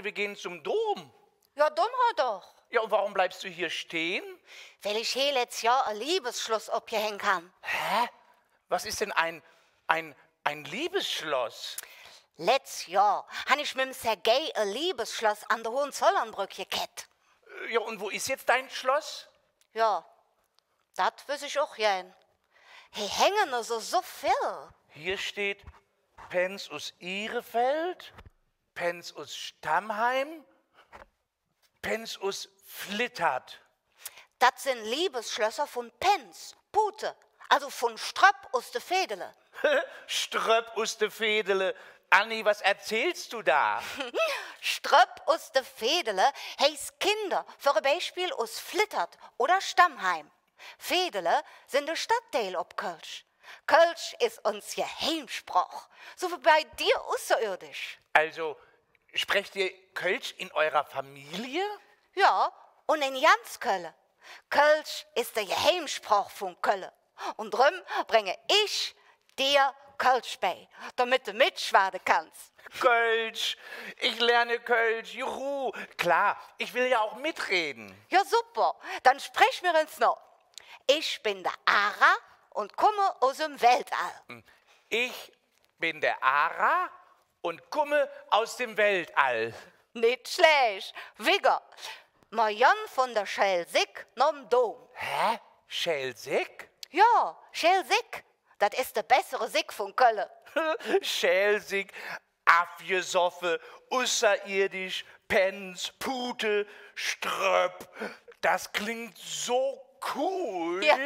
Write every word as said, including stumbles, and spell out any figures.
wir gehen zum Dom. Jo, dun mer doch. Ja, und warum bleibst du hier stehen? Weil ich hee letz Johr e Liebesschloss opgehängk han. Hä? Was ist denn ein, ein, ein Liebesschloss? Letz Johr han ich mem Sergei e Liebesschloss an de Hohenzollernbröck gekett. Ja, und wo ist jetzt dein Schloss? Jo, dat wöss ich och gään. Hee hänge esu, esu vill. Hier steht Pänz us Ihrefeld, Pänz us Stammheim, Pänz us Flittert. Dat sin Liebesschlösser vun Pänz, Pute, alsu vun Ströpp us de Veedele. Ströpp us de Veedele? Anni, was erzählst du da? Ströpp us de Veedele heiß Kinder, för e Beispill, us Flittert oder Stammheim. Veedele sin de Stadtdeil op Kölsch. Kölsch es uns Geheimsproch, su wie bei dir usserirdisch. Also, sprecht ihr Kölsch in eurer Familie? Jo, un en ganz Kölle. Kölsch es de Geheimsproch vun Kölle. Un dröm bränge ich dir Kölsch bei, domet de metschwade kanns. Kölsch! Ich lerne Kölsch! Juhu! Klar, ich will ja auch mitreden. Jo, super. Dann sprich mer ens noh. Ich ben de Ara un kumme us dem Weltall. Ich bin der Ara und komme aus dem Weltall. Nit schlääch. Wigger. Mer gonn vun der Schäl Sick nohm Dom. Hä? Schäl Sick? Jo, Schäl Sick. Dat es de bessere Sick vun Kölle. Schäl Sick, avgesoffe, usserirdisch, Pänz, Pute, Ströpp. Das klingt so cool. Jo.